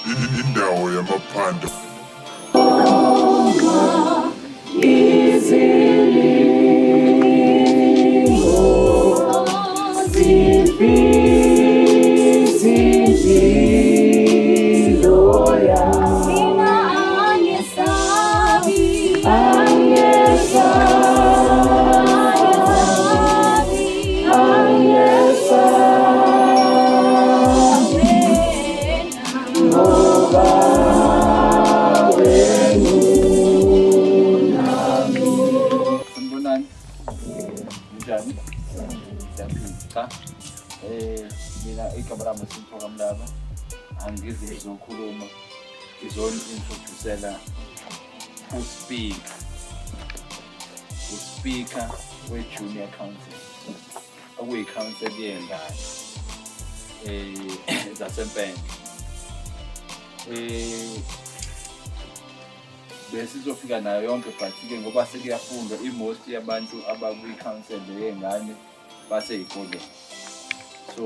Indawo yamaphanda. Sanibonani. Ninjani? Siyaphila. Cha. Mina igama lami uSimpho kaMlaba. Angizi ngizokhuluma ngizoni-introducela uspeaker. Uspeaker we-Junior Council. Okuyikhansela yey'ngane zaseMpendle. Besizofika nayo yonke but-ke ngoba sekuyafundwa i-most yabantu abakwikhansela yey'ngane basey'koleni. So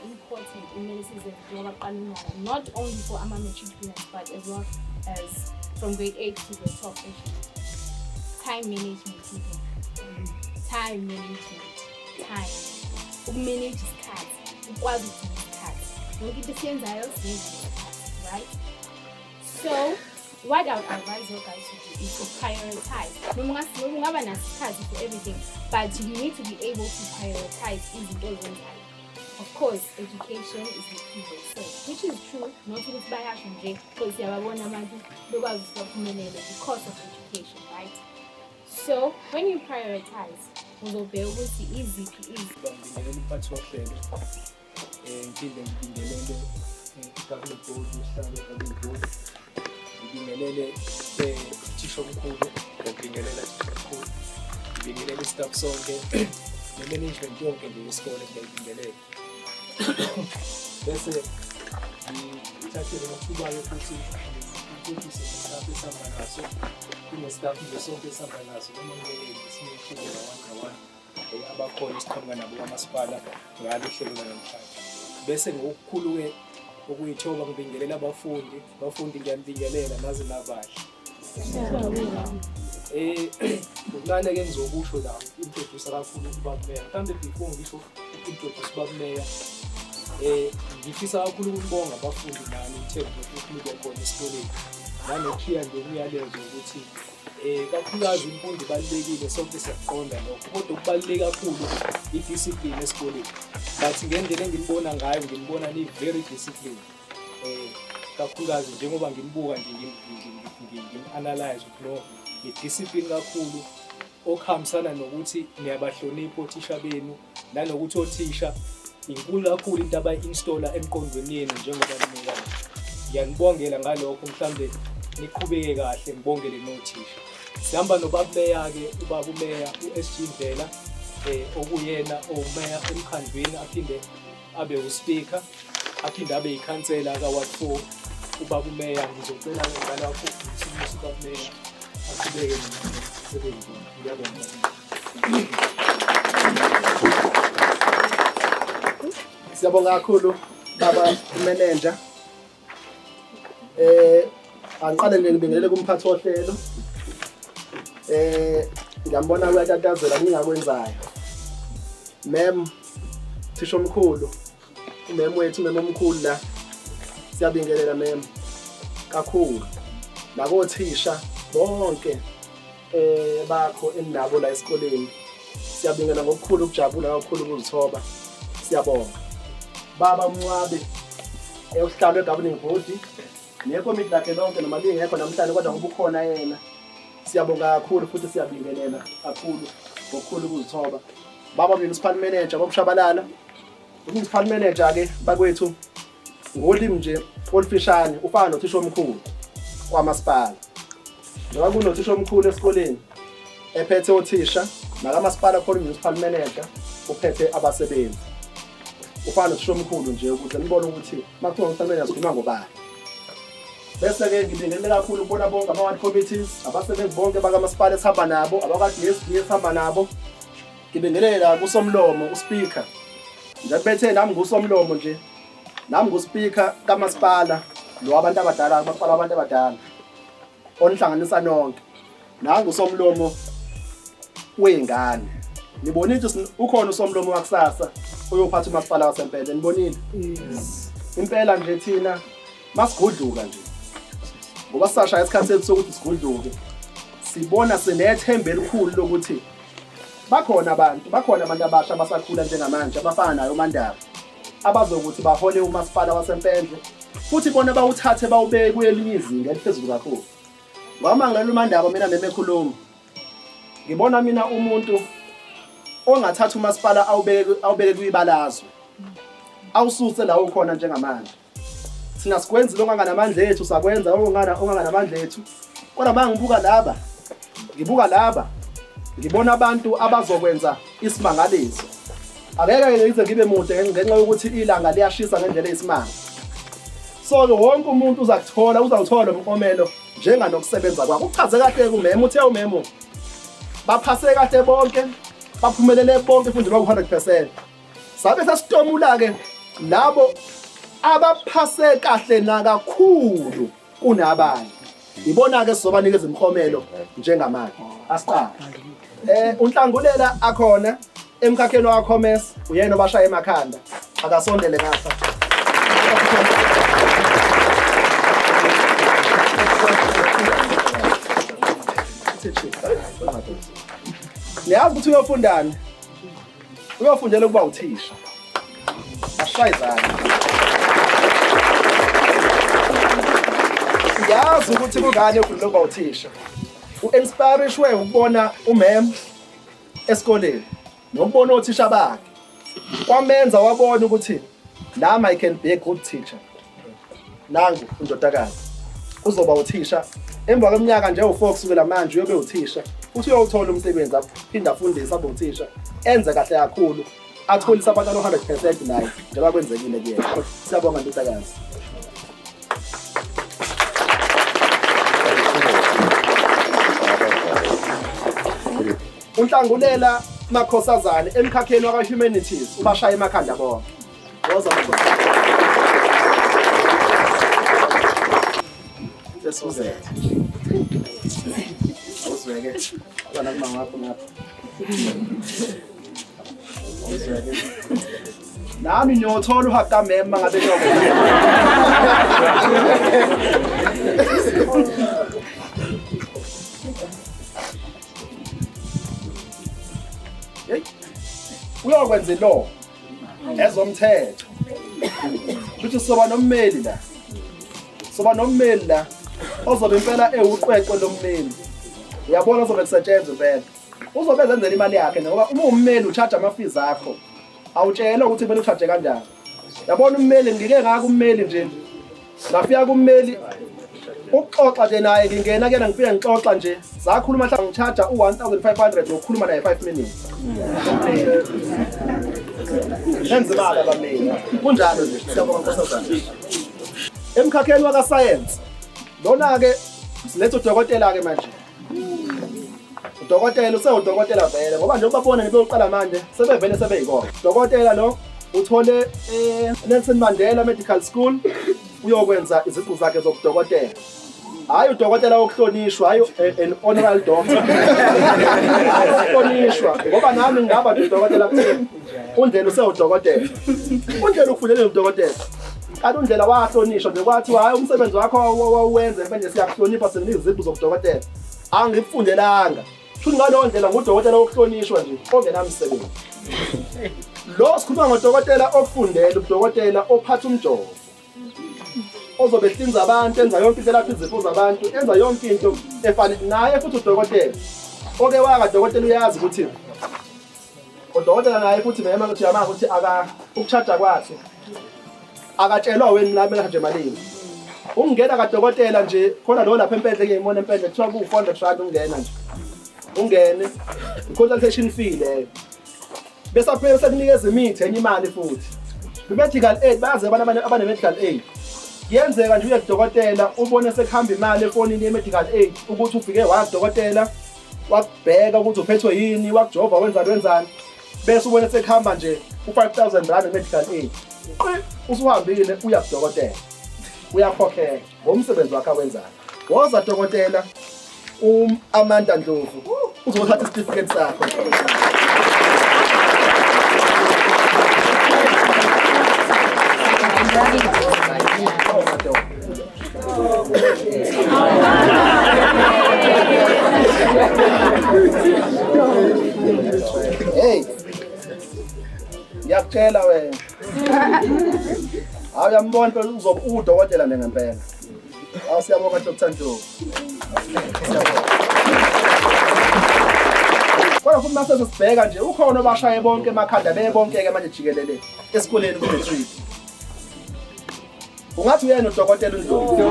important kumele sizenze njengoba kuqala unyaka, not only for ama-matriculants but as well as from grade 8 to grade 12. Actually, time management, people, time management, time ukumanage isikhathi, ukwazi ukugcina isikhathi. Yonke into esiyenzayo siyenza ngesikhathi, right? So what I would advise you guys to do is to prioritize. Noma ungaba naso isikhathi for everything, but you need to be able to prioritize izinto ozenzayo. Of course, education is the key, they say, which is true, not ukuthi bayasho nje, because siyababona abantu bekwazi ukuthi baphumelele because of education, right? So when you prioritize, uzobheka ukuthi iziphi izinto. Ngibingelele umphathi wohlelo, ngiphinde ngibingelele i-governing board, usihlalo we-governing board, ngibingelele uthisha omkhulu, ngiyakubingelela thisha omkhulu, ngibingelele i-staff sonke ne-management yonke nje yesikole, ngiyayibingelela. Bese ngithathe lo mathuba-ke futhi ngi-introduce ne-staff esihamba naso. Kune-staff nje sonke esihamba naso, noma ngeke ngisinishile nga-one nga-one abakhona esiqhamuka nabo kwamasipala ngalo uhlelo lanamhlanje. Bese ngokukhulu-ke ukuyithoba ngibingelela abafundi. Bafundi, ngiyanibingelela, naze nabahle. Ngokuncane-ke ngizokusho la, introduce kakhulu ubaba umeya. Mhlawumbe before ngisho introduce ubaba umeya, ngifisa kakhulu ukubonga abafundi nani in terms of ukuthi nibe khona esikoleni, nanokushiya nje umyalezo ukuthi kakhulukazi imfundo ibalulekile, sonke siyakuqonda lokho, kodwa okubaluleke kakhulu i-discipline esikoleni. But ngendlela enginibona ngayo, nginibona ni-very disciplined, kakhulukazi njengoba nginibuka nje, ngim-analyze ukuthi no, ni-discipline kakhulu, okuhambisana nokuthi niyabahlonipha othisha benu, nanokuthi othisha inkulu kakhulu into abayi-installa emqondweni yenu njengoba ninika. Ngiyanibongela ngalokho, mhlambe niqhubeke kahle, ngibongele nothisha. Sihamba nobaba umeya-ke, ubaba umeya u-SG Ndlela, okuyena owumeya emkhandlwini, aphinde abe uspeaker, aphinde abe yikhansela ka-ward 4. Ubaba umeya, ngizocela-ke ngalapho ngisimuse ubaba umeya aqhubeke nomsebenzi. Ngiyabonga. Siyabonga kakhulu baba manager. Angiqale nje ngibingelele kumphathi wohlelo. Ngiyambona uyatatazela ngingakwenzayo. Mem, thisha omkhulu, umem wethu, umem omkhulu la. Siyabingelela mem kakhulu. Nakothisha bonke bakho enabo la esikoleni. Siyabingela ngokukhulu ukujabula, kakhulu ukuzithoba. Siyabonga. Baba uMncwabe, usihlalo we-governing board nekomiti lakhe lonke, noma lingekho namhlanje kodwa ngoba ukhona yena. Siyabonga kakhulu futhi siyabingelela kakhulu ngokukhulu ukuzithoba. Baba municipal manager bokushabalala. Municipal manager ke bakwethu, ngolimi nje olufishane ufana nothisha omkhulu kwamasipala. Njengoba kunothisha omkhulu esikoleni ephethe othisha, nakamasipala khona municipal manager uphethe abasebenzi. Ufana nothisha omkhulu nje, ukuze nibone ukuthi makuthiwa municipal manager sikhuluma ngobani. Bese-ke ngibingelele kakhulu kubona bonke ama-ward committees, abasebenzi bonke bakamasipala esihamba nabo, abakwa-DSD esihamba nabo. Ngibingelela kusomlomo, uspeaker. Nje bethe nami ngusomlomo nje. Nami nguspeaker kamasipala. Lo abantu abadala, umasipala wabantu abadala onihlanganisa nonke. Nangu usomlomo wey'ngane. Nibonile ukuthi ukhona usomlomo wakusasa oyophatha umasipala waseMpendle, nibonile? Yes. Impela nje thina masigudluka nje. Ngoba sisashaya isikhathi sethu sokuthi sigudluke. Sibona sinethemba elikhulu lokuthi bakhona abantu, bakhona abantu abasha abasakhula njengamanje abafana naye uMandaba abazokuthi bahole umasipala waseMpendle futhi bona bawuthathe bawubeke kwelinye izinga eliphezulu kakhulu. Ngoba ngilalela uMandaba mina meme ekhuluma ngibona mina umuntu ongathatha umasipala awubeke kwibalazwe awususe la ukhona njengamanje. Thina sikwenzile okunganamandla ethu, sakwenza okunganamandla ethu, kodwa uma ngibuka laba, ngibuka laba, ngibona abantu abazokwenza isimangaliso. Angeke ngize ngibe mude ngenxa yokuthi ilanga liyashisa ngendlela eyisimanga. So-ke wonke umuntu uzakuthola, uzawuthola umklomelo njenganokusebenza kwakho. Uchaze kahle kumemo, uthe umemo baphase kahle bonke, baphumelele bonke futhi baku-100%. Sabe sasitomula-ke labo abaphase kahle nakakhulu kunabanye. Ibona-ke sizobanikeza imiklomelo njengamanje. Asiqale. UNhlangulela akhona emkhakheni wa-commerce, uyena obashaya emakhanda. Akasondele ngapha. Niyazi ukuthi uyofundani? Uyofundela ukuba uthisha. Ashaye izandla. Siyazi ukuthi kungani uyofundela ukuba uthisha. U-inspirishwe ukubona umem esikoleni nokubona othisha bakhe. Kwamenza wabona ukuthi nami I can be a good teacher. Nangu undodakazi uzoba uthisha emva kweminyaka nje u-4 kusukela manje uyobe uthisha futhi uyowuthola umsebenzi aphinde afundise abe uthisha enze kahle kakhulu atholise abantwana u-100% naye njengoba kwenzekile kuyena. Siyabonga ndodakazi. UNhlangulela Makhosazane emkhakheni waka-humanities ubashaya emakhanda bonke. Woza Makhosazane. Sesuzele. Awuzweke. Bana kuma wakho ngapha. Awuzweke. Nami ngiyothola uhaka mema ngabe nyoko. Hey. Uyokwenza lo ezomthetho. Futhi soba nommeli la. Soba nommeli la ozobe impela ewuqweqwe lommeli. Uyabona ozobe kusetshenzwa impela. Uzobe ezenzela imali yakhe ngoba uma ummeli ucharge ama fees akho. Awutshelwa ukuthi kumele ucharge kanjani. Yabona ummeli ngike ngaka ummeli nje. Ngafika kummeli ukuxoxa nje naye ngingena kuyena ngifike ngixoxa nje sakhuluma mhlawumbe ngicharge u1500 ngokukhuluma naye 5 minutes. Enza imali abameli. Kunjalo nje siyabonga nkosazana. Emkhakheni waka science lona ke siletha udokotela ke manje. Udokotela usewudokotela vele ngoba nje ubabona nje beyoqala manje sebevele sebeyikona. Dokotela lo uthole Nelson Mandela Medical School uyokwenza iziqu zakhe zobudokotela. Hayi udokotela wokuhlonishwa, hayi an honorary doctor. Hayi ukuhlonishwa ngoba nami ngingaba nje udokotela kutheni. Undlela usewudokotela. Undlela ufundele udokotela. Kanti undlela wahlonishwa nje kwathiwa hayi umsebenzi wakho wawuwenza manje siyakuhlonipha sikunika iziqu zobudokotela. Angikufundelanga. Shuthi ngaleyo ndlela ngudokotela wokuhlonishwa nje ongenamsebenzi. Lo sikhuluma ngodokotela okufundela ubudokotela ophatha umjovo. Ozobe ehlinza abantu, enza yonke into elapha izifo zabantu, enza yonke into efane naye futhi udokotela. Oke waka dokotela uyazi ukuthi udokotela naye futhi mema ukuthi uyamazi ukuthi aka ukucharge kwakhe akatshelwa wena la kumele ahambe malini. Ungena kadokotela nje khona lo lapha empendle ngiyibona empendle kuthiwa ku 400 rand ungena nje. Ungene i-consultation fee leyo. Bese aphela sekunikeza imithi enye imali futhi. Kwi-medical aid bayazi abantu abane-medical aid. Kuyenzeka nje uye kudokotela ubone sekuhamba imali efonini ye-medical aid ukuthi ufike waya kudokotela wakubheka ukuthi uphethwe yini wakujova wenzani wenzani bese ubone sekuhamba nje u-5000 rand medical aid. Qi usuhambile uya kudokotela. Uyakhokhela ngomsebenzi wakhe awenzayo. Woza dokotela Amanda Ndlovu uzothatha isitifiketi sakho. Hey, ngiyakutshela wena. Hayi uyambona phela uzoba udokotela nje ngempela. Awu siyabonga Dr. Ndlovu. Siyabonga. Kodwa futhi mase sibheka nje ukhona obashaye bonke emakhanda bebonke ke manje jikelele esikoleni ku-matric. Ungathi uyena udokotela uNdlovu.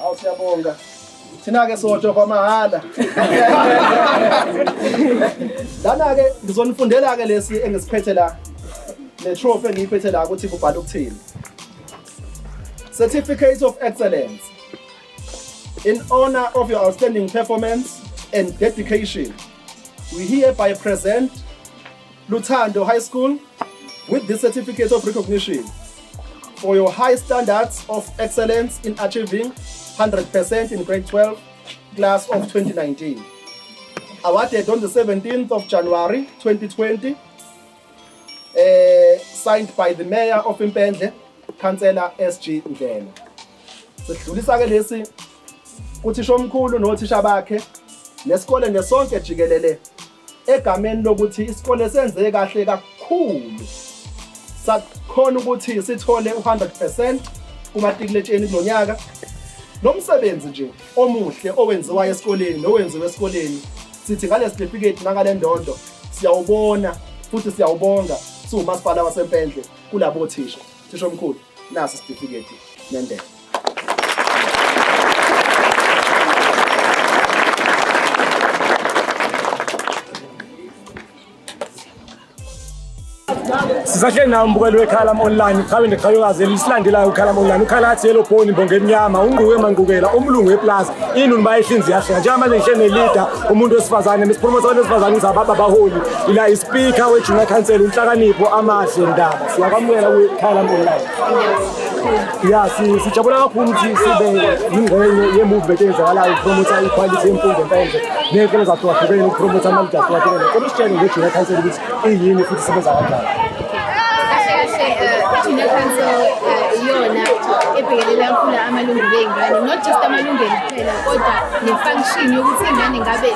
Awu siyabonga. Thina-ke sojova mahhala. Lana-ke ngizonifundela-ke lesi engisiphethe la, le trophy engiyiphethe la ukuthi kubhala ukuthini. Certificate of Excellence. In honor of your outstanding performance and dedication, we hereby present Luthando High School with this certificate of recognition for your high standards of excellence in achieving 100% in grade 12 class of 2019. Awarded on the 17th of January 2020, signed by the Mayor of Impendle, Councillor SG Ndlela. Sidlulisa ke lesi kuthisha omkhulu nothisha bakhe nesikole nesonke jikelele egameni lokuthi isikole senze kahle kakhulu. Sakhona ukuthi sithole u100% kumatikuletsheni kulonyaka. Nomsebenzi nje omuhle owenziwa esikoleni nowenziwe esikoleni sithi ngale certificate nangale ndondo siyawubona futhi siyawubonga siwumasipala waseMpendle kulabo thisha. Thisha omkhulu nasi certificate nendebe. Sisahleli nawo umbukeli weKhalam Online, qhawe neqhayokazi elisilandelayo uKhalam Online. Ukhalathi yellow bone imbongo emnyama, ungquke manqukela, umlungu weplaza, inuni bayihlinzi yahleka. Njengamanje ngihleli ne-leader, umuntu wesifazane, misipromote abantu besifazane ukuthi ababa abaholi. Ila ispeaker we-Junior Council uNhlakanipho Amahle Ndaba. Siyakwamukela kwiKhalam Online. Ya, sijabula kakhulu ukuthi sibe yingxenye ye-movement eyenzakalayo ukupromotha ikhwalithi yemfundo empendle ney'nhlelo zahlukahlukene ukupromotha ama-leaders ahlukahlukene. Cela usitshele nge-Junior Council ukuthi iyini futhi isebenza kanjani. Kahle kahle, i-Junior Council iyona ebhekelela kakhulu amalungelo ey'ngane, not just amalungelo kuphela kodwa ne-function yokuthi iy'ngane ngabe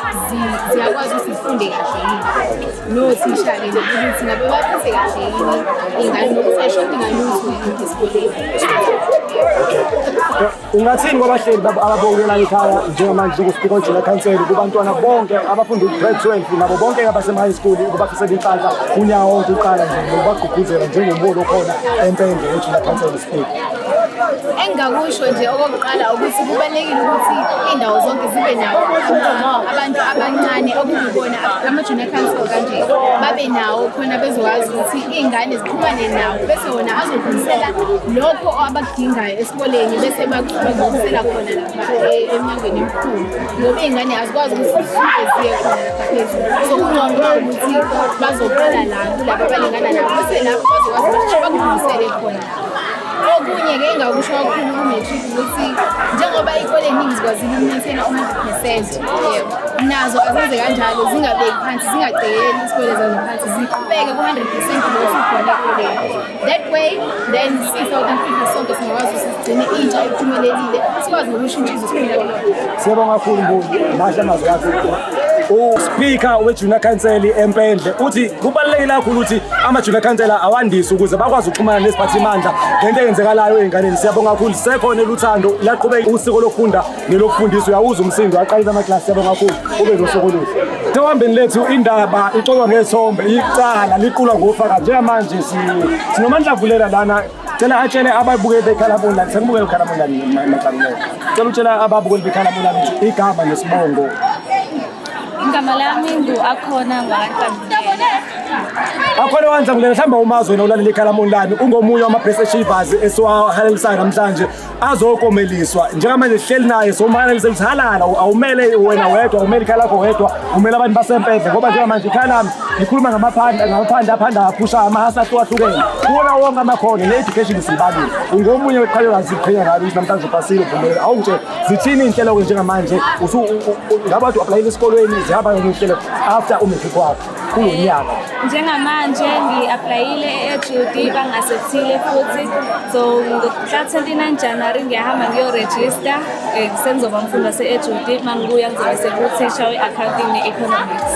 ziyakwazi ukuthi zifunde kahle yini, nothisha-ke ukuthi ngabe baphethe kahle yini iy'ngane nokuthi ayishodi ngalutho yini esikoleni. Ungathini kwabahleli ababukelayo ekhaya njengamanje njengoSpeaker we-Junior Council kubantwana bonke abafunda u-grade 12 nabo bonke abasema-high school ukubafisela inhlanhla unyaka wonke uqala nje nokubagqugquzela njengomholi okhona eMpendle we-Junior Council Speaker? Engingakusho nje okokuqala ukuthi kubalulekile ukuthi iy'ndawo zonke zibe nawo abantu abancane okuyibona ama-junior council kanje, babe nawo khona bezokwazi ukuthi iy'ngane zixhumane nawo, bese wona azodlulisela lokho abakudingayo esikoleni bese bakudlulisela khona lapha emnyangweni emkhulu, ngoba iy'ngane azikwazi ukuthi zisuke ziye khona lapha phezulu. So kungcono ukuthi bazoqala la kulabo abalingana nabo, bese lapho bazokwazi ukuthi bakudlulisele khona lapha. Okunye-ke engingakusho kakhulu ku-matric ukuthi njengoba iy'kole ey'ningi zikwazile uku-maintain-a u-100%, yebo, nazo azenze kanjalo, zingabeki phansi, zingacekeli isikole zazo phansi, ziqhubeke ku-100% lo osukhona ey'koleni. That way then siyi-South Africa sonke singakwazi ukuthi sigcine intsha ephumelelile, sikwazi nokushintsha izwe siphila kulona. Siyabonga kakhulu Mbuli, mahle amazwi akho. U-Speaker we-Junior Council eMpendle uthi kubalulekile kakhulu ukuthi ama-Junior Council awandiswe ukuze bakwazi ukuxhumana neziphathimandla ngento eyenzekalayo ey'nganeni. Siyabonga kakhulu, sisekhona eLuthando, laqhubeka usiko lokufunda nelokufundisa, uyawuza umsindo, aqalile amaklasi. Siyabonga kakhulu, ube nosuku oluhle. Ekuhambeni lethu indaba ixoxwa ngezithombe, icala liqulwa ngofakazi. Njengamanje sinoMandla Vulela lana, cela atshele ababukeli beKhalam Online, sengibukele uKhalam Online Mandla. Cela utshela ababukeli beKhalam Online ukuthi igama nesibongo. Igama lami ngu-Akhona ngwakaNhlambulela. Akhona wanhlangulela mhlawumbe umazi wena ulalela iKhalam Online, ungomunye wama-best achievers esiwahalelisayo namhlanje azokomeliswa. Njengamanje sihleli naye somhalelise ukuthi halala, awumele wena wedwa, awumele ikhaya lakho wedwa, umele abantu baseMpendle, ngoba njengamanje ikhaya lami ngikhuluma ngamaphanda ngamaphanda aphanda aphusha amahasi ahlukahlukene kuwona wonke amakhono ne-education siyibalile. Ungomunye weqhawe siqhenya ngalo ukuthi namhlanje upasile uphumelele. Awungitshele zithini iy'nhlelo-ke njengamanje ngabe kade u-applyile esikolweni, zihamba ngey'nhlelo after u-matric wakho kulo nyaka? Njengamanje ngi-applyile e-Judy, bangi-acceptile futhi, so ngomhla 29 January ngiyahamba ngiyorejista. Sengizoba umfundi wase-Judy. Uma ngibuya ngizobe senguthisha we-accounting ne-economics.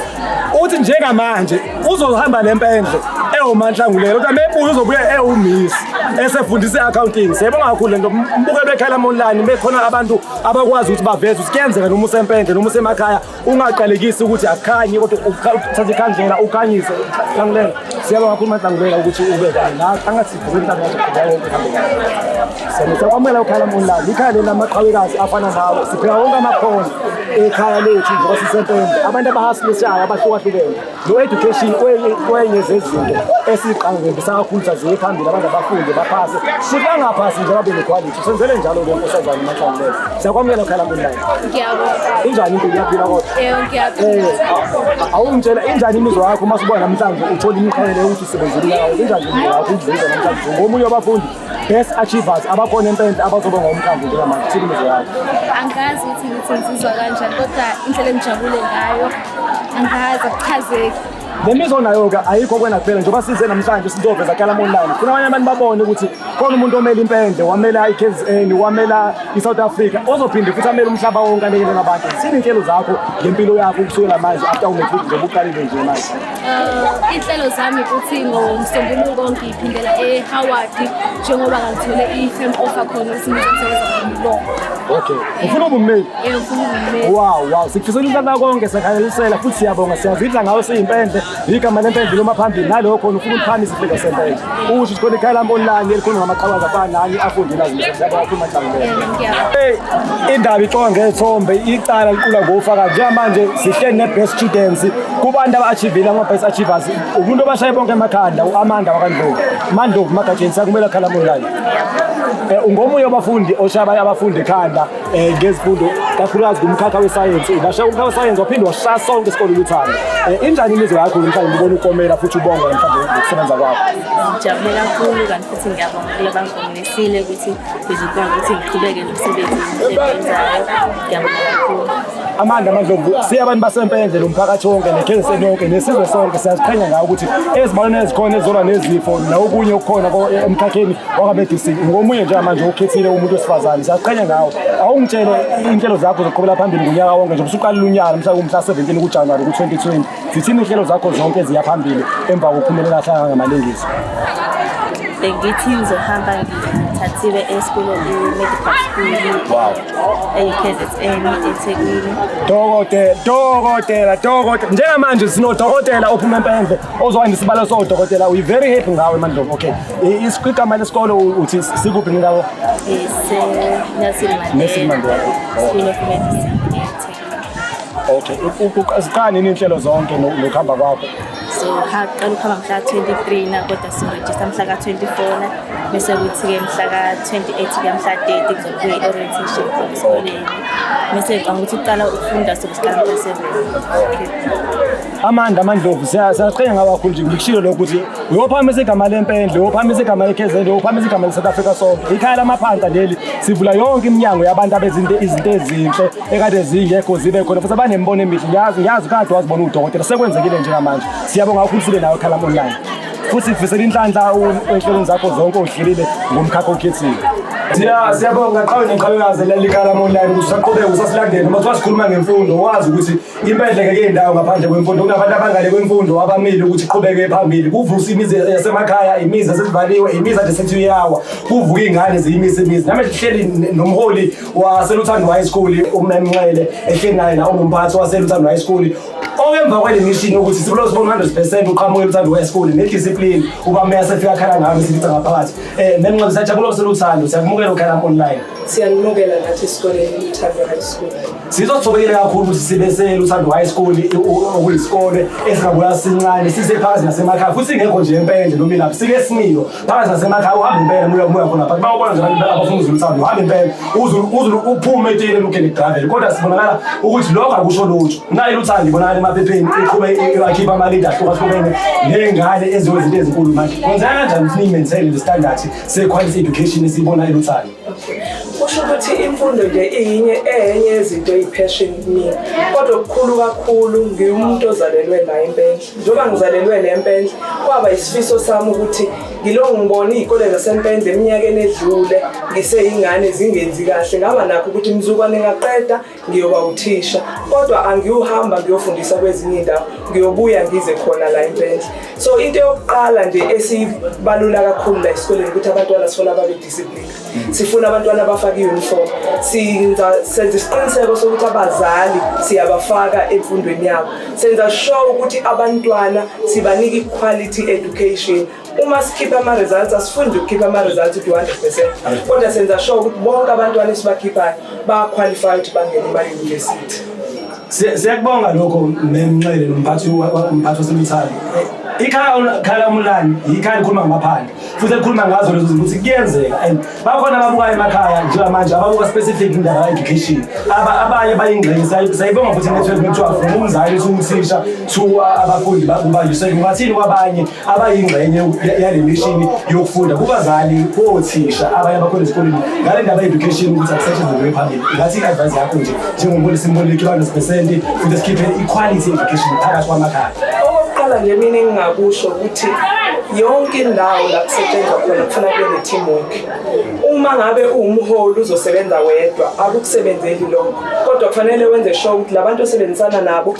Uthi njengamanje uzohamba nempendle ewuManhlangulela, kodwa mebuya uzobuya ewumisi esefundisa i-accounting. Siyabonga kakhulu lento mbukelo eKhalam Online, bekhona abantu abakwazi ukuthi baveze ukuthi kuyenzeka noma usempendle noma usemakhaya ungaqalekisi ukuthi akukhanyi, kodwa uthathe ikhandlela ukhanyise. Hlangulela, siyabonga kakhulu Manhlangulela ukuthi ube kanye nathi, angathi inhlanhla yonke ihambe kahle. Siyakwamukela uKhalam Online, ikhaya leli lamaqhawekazi afana nawe. Sipheka wonke amakhono ekhaya lethu njengoba sisempendle, abantu abahasilishayo abahlukahlukene. No-education kwenye zezinto esiqangembisa kakhulu saziye phambili, abantu abafunde baphase futhi bangaphasi nje babe nequality. Senzele njalo-ke nkosazane Manhlangulela. Siyakwamukela uKhalam Online. Ngiyabonga. Injani impilo, iyaphila kodwa? Yebo, ngiyaphila. Awungitshela injani imizwa yakho uma subona namhlanje uthola imiqhele ukuthi usebenzile unyaka wonke? Injani imizwa yakho ukudlulisa namhlanje ngomunye wabafundi best achievers abakhona empendle abazoba ngomkhandlu njengamanje? Thini imizwa yakho? Angazi ukuthi ngithi ngizizwa kanjani, kodwa indlela engijabule ngayo angazi, akuchazeki. Le mizwa nayo-ke ayikho kwena kuphela, njengoba size namhlanje sizoveza Khalam Online, funa abanye abantu babone ukuthi khona umuntu omele impendle, wamela i-KZN, wamela i-South Africa, ozophinde futhi amele umhlaba wonke, alekelela abantu. Sini iy'nhlelo zakho ngempilo yakho ukusukela manje after u-matric, njengoba uqalile nje manje? Iy'nhlelo zami ukuthi ngomsombuluko ngiphindela e-Howard, njengoba ngangithole i-firm offer khona ukuthi ngizosebenza khona i-law. Okay, ufuna ube ummeli? Yebo, ngifuna ukuba ummeli. Wow, sikufisela inhlanhla konke, siyakhalelisela futhi siyabonga, siyazidla ngawe siyimpendle, igama lempendle loma phambili nalokho khona ufuna ukuphamisa ifika sempendle. Usho ukuthi khona ikhaya lami online elikhona ngamaqhawazi afana nani afundile azimisele. Siyabonga kakhulu Manhlangulela. Yebo, ngiyabonga. Hey, indaba ixoxa ngethombe, icala liqula ngofakazi. Njengamanje sihleli ne-best students kubantu aba-achievile, ama-best achievers, umuntu obashaye bonke emakhanda, u-Amanda wakaNdlovu Mandlovu Magatsheni. Siyakumela Khalam Online. Ungomunye wabafundi oshaya abafundi ekhanda ngezifundo, kakhulukazi kumkhakha wesayensi. Ubashaya kumkhakha wesayensi waphinde washaya sonke isikole uLuthando. Injani imizwa yakho namhlanje ubona ukomela futhi ubonga namhlanje ngokusebenza kwakho? Ngijabule kakhulu, kanti futhi ngiyabonga kule bangikominisile ukuthi ngizokwazi ukuthi ngiqhubeke nomsebenzi engiwenzayo. Ngiyabonga kakhulu. Amanda Mandlovu, siya abantu basempendle, nomphakathi wonke, ne-KZN yonke, nesizwe sonke siyaziqhenya ngawo ukuthi ezibalweni ezikhona ezizolwa nezifo nokunye okukhona emkhakheni wakwa-medicine, ngomunye njengamanje okhethile umuntu wesifazane, siyaziqhenya ngawo. Awungitshele iy'nhlelo zakho zokuqhubela phambili ngonyaka wonke, njengoba usuqalile unyaka mhla kumhla 17 kuJanuwari ku-2020, zithini iy'nhlelo zakho zonke eziya phambili emva kokuphumelela hlanga ngamalengiso? Bengithi ngizohamba ngithathiwe esikoleni i-medical school. E-KZN, eThekwini. Dokotela, dokotela, dokotela. Njengamanje sinodokotela ophuma empendle ozowandisa isibalo sodokotela. We very happy ngawe Mandlovu. Okay. Igama lesikolo uthi sikuphi ngendawo? Ise-Nelson Mandela. Nelson Mandela. School of Medicine eThekwini. Okay. Ziqala nini iy'nhlelo zonke nokuhamba kwakho? So haqala ukuhamba mhla 23 na, kodwa so-register mhla ka-24 na, bese kuthi-ke mhla ka-28 kuya mhla 30 kuzobe kuyi-orientation khona esikoleni, bese ngicabanga ukuthi uqala ukufunda sobe siqala mhla 7. Amanda Mandlovu, siyaqhenya ngawo kakhulu nje. Ngikushilo lokho ukuthi uyophamisa igama lempendle, uyophamisa igama le-KZN, uyophamisa igama le-South Africa sonke. Ikhaya lamaphanta leli, sivula yonke iminyango yabantu abezinto izinto ezinhle ekade zingekho zibe khona, futhi abanemibono emihle. Ngiyazi kade wazibona udokotela, sekwenzekile njengamanje. Siyabonga kakhulu sibe nawe Khalam Online, futhi sifisela inhlanhla ey'nhlelweni zakho zonke oyihlelile ngomkhakha okhethile. Siyabonga qhawe neqhawekazi leli Khalam Online ukuthi usaqhubeka usasilandela. Noma kuthiwa sikhuluma ngemfundo, wazi ukuthi impendle ngeke indawo ngaphandle kwemfundo. Kunabantu abangale kwemfundo abamile ukuthi iqhubeke phambili, kuvuse imizi yasemakhaya, imizi esivaliwe, imizi ade sethi uyawa, kuvuka iy'ngane ziyimise imizi. Nami sihleli nomholi waseLuthando High School, uMemnxele, ehleli naye la, ungumphathi waseLuthando High School. Okemva kwale mission ukuthi sibona sibona 100% uqhamuke eLuthando High School ne-discipline uba meya sefika khala ngayo sifica ngaphakathi. Memnxebe siyajabula useLuthando, siyakumukela uKhalam Online. Siyanimukela nathi esikoleni Luthando High School. Sizothobekile kakhulu ukuthi sibe seLuthando High School okuyisikole esingabula sincane sisephakathi nasemakhaya futhi singekho nje empendle noma ilapho sike similo phakathi nasemakhaya uhamba impela uya umoya khona phakathi bawubona nje abantu abafuna uzulu uthando uhamba impela uzulu uphume etsheni elokhu gravel kodwa sibonakala ukuthi lokho akusho lutho nayi Luthando ibonakala emaphepheni iqhube iwakhipha amalidi ahlukahlukene ney'ngane eziwezinto ezinkulu manje kwenzeka kanjani ukuthi niyi-maintain le standard se-quality education esiyibona eLuthando? Kusho ukuthi imfundo nje iyinye enye yezinto eyi-passion kumina, kodwa okukhulu kakhulu ngiwumuntu ozalelwe la eMpendle. Njengoba ngizalelwe le Mpendle, kwaba isifiso sami ukuthi ngilokhu ngibona iy'kole zaseMpendle eminyakeni edlule ngiseyingane zingenzi kahle, ngaba nakho ukuthi mzukwane ngaqeda ngiyoba uthisha, kodwa angiyuhamba ngiyofundisa kwezinye iy'ndawo, ngiyobuya ngize khona la eMpendle. So into yokuqala nje esibalula kakhulu la esikoleni ukuthi abantwana sifuna babe disciplined, sifuna abantwana abafake i-uniform, senza isiqiniseko sokuthi abazali siyabafaka emfundweni yabo, senza sure ukuthi abantwana sibanika i-quality education. Uma sikhipha ama-results asifundi ukukhipha ama-results ukuthi 100%, kodwa senza sure ukuthi bonke abantwana esibakhiphayo bayaqualify ukuthi bangene ema-university. Siyakubonga lokho Memnxele nomphathi umphathi waseLuthando. Ikhaya Khalam Online ikhaya likhuluma ngamaphandle futhi elikhuluma ngazo lezo zinto ukuthi kuyenzeka and bakhona ababukayo emakhaya njengamanje ababuka specific indaba ka-education abanye bayingxenye. Sayibonga futhi network kuthiwa from umzali to uthisha to abafundi kuba ungathini kwabanye abayingxenye yale mission yokufunda kubazali kothisha abanye abakhona ezikoleni ngale ndaba ye-education ukuthi akusetshenzwe phambili? Ngathi i-advice yakho nje njengombolisi simboleki 100% futhi sikhiphe i-quality education phakathi kwamakhaya. Okokuqala nje mina engingakusho ukuthi yonke indawo la kusetshenzwa khona kufuna kube ne-teamwork. Uma ngabe uwumholi uzosebenza wedwa akukusebenzeli lokho, kodwa kufanele wenze sure ukuthi labantu osebenzisana nabo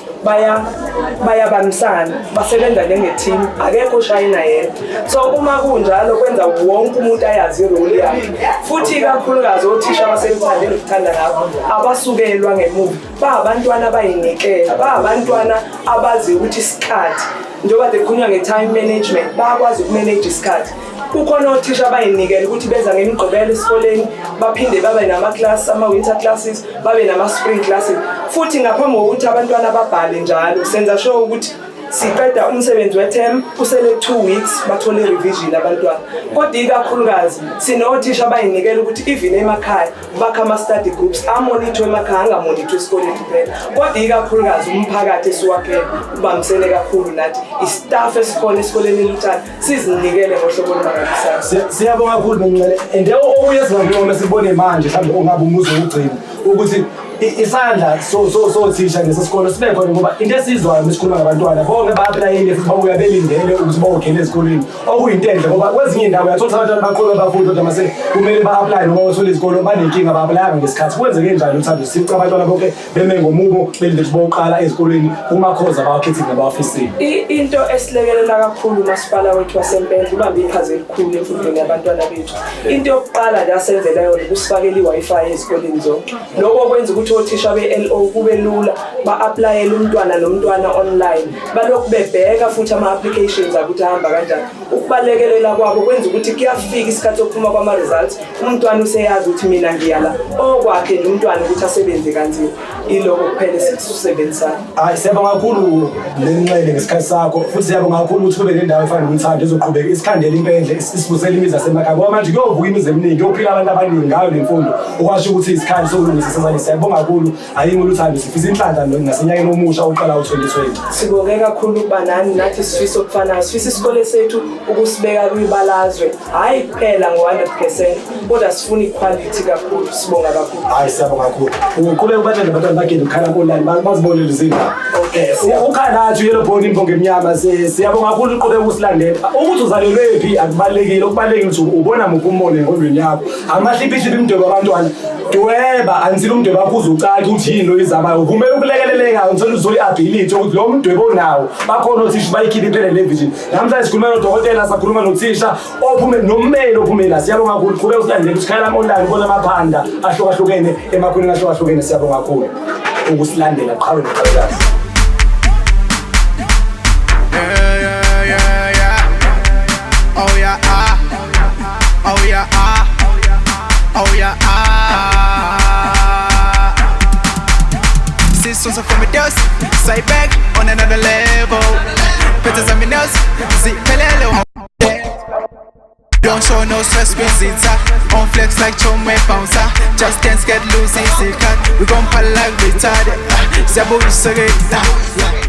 bayabambisana, basebenza njenge-team, akekho oshayina yedwa. So uma kunjalo kwenza wonke umuntu ayazi i-role yakhe, futhi ikakhulukazi othisha abaseluthande nokuthanda ngabo abasukelwa ngemuva ba abantwana abayinikela, ba abantwana abazi ukuthi isikhathi njengoba kukhulunywa nge-time management bayakwazi ukumanage isikhathi. Kukhona othisha abayinikela ukuthi beza ngemigqibelo esikoleni, baphinde babe nama-class, ama-winter classes, babe nama-spring classes, futhi ngaphambi kokuthi abantwana babhale njalo senza sure ukuthi siqeda umsebenzi we-term kusele 2 weeks bathole i-revision abantwana. Kodwa ikakhulukazi sinothisha abayinikela ukuthi even emakhaya bakha ama-study groups amonithwe emakhaya, angamonithwe esikoleni kuphela. Kodwa ikakhulukazi umphakathi esiwakhele ubambisene kakhulu nathi, i-staff esikhona esikoleni eLuthando sizinikele ngohlobo olumangalisayo. Siyabonga kakhulu Memnxele. And okunye esingakuncoma esibone manje mhlawumbe ongabe umuzi wokugcina ukuthi isandla sothisha ngesesikolo sibe khona, ngoba into esizwayo mesikhuluma ngabantwana bonke ba-applyile futhi babuya belindele ukuthi bawugena ezikoleni, okuyinto enhle ngoba kwezinye iy'ndawo uyathola ukuthi abantwana baqhubeka bafunde kodwa mase kumele ba-applye noma bathole izikolo banenkinga ba-applyanga ngesikhathi. Kwenzeke njani uthando sifice abantwana bonke beme ngomumo belinde ukuthi boqala ezikolweni kuma-course abawakhethile nabawafisile? Into esilekelela kakhulu umasipala wethu waseMpendle ubambe iqhaza elikhulu emfundweni yabantwana bethu. Into yokuqala nje asenzela yona ukusifakela i-Wi-Fi ezikoleni zonke. Lokho kwenza ukuthi othisha be-LO kube lula ba-applyele umntwana nomntwana online, balokhu bebheka futhi ama-applications akuthi ahamba kanjani. Ukubalekelela kwabo kwenza ukuthi kuyafika isikhathi sokuphuma kwama-results umntwana useyazi ukuthi mina ngiya la, okwakhe nje umntwana ukuthi asebenze kanzima. Iloko kuphela esikusebenzisayo. Hayi, siyabonga kakhulu Lenxele ngesikhathi sakho, futhi siyabonga kakhulu ukuthi kube nendawo efana noThando ezoqhubeka isikhandela impendle isivusele imizi yasemakhaya, ngoba manje kuyovuka imizi eminingi, kuyophila abantu abaningi ngayo le mfundo, okwasho ukuthi isikhathi sokulungisa sesanje. Siyabonga kakhulu ayimi uLuthando, sifisa inhlanhla nasenyakeni omusha oqala u-2020. Sibonge kakhulu ukuba nani, nathi sifisa okufanayo, sifisa isikole sethu ukusibeka kwibalazwe, hhayi kuphela ngo-100% kodwa sifuna i-quality kakhulu. Sibonga kakhulu. Hayi, siyabonga kakhulu. Uqhubeka ubatshele abantwana bagende ukhala online bazibonele izindaba. Okay. Ukhalathi uyelo bhoni imbongo emnyama. Siyabonga kakhulu, uqhubeka usilandela. Ukuthi uzalelwe phi akubalulekile, okubalulekile ukuthi ubona muphi umbono engqondweni yakho. Amahliphihliphi imidwebo abantwana, dweba until umdwebo wakho uze ucace ukuthi yini oyizamayo. Uvumela ukulekeleleka until uzole i-ability ukuthi lo mdwebo onawo bakhona othisha bayikhiphe iphele le vision. Namhlanje sikhuluma nodokotela, sakhuluma nothisha ophume nommeli ophumela. Siyabonga kakhulu, qhubeka usilandele usikhala online ubona amaphanda ahlukahlukene emakhoneni ahlukahlukene. Siyabonga kakhulu ukusilandela, qhawe noqhawekazi. stress kwizitha. On flex like Chome bouncer. Just dance, get loose, easy cut. We gon' party like retarded. Siyabuyisa ke.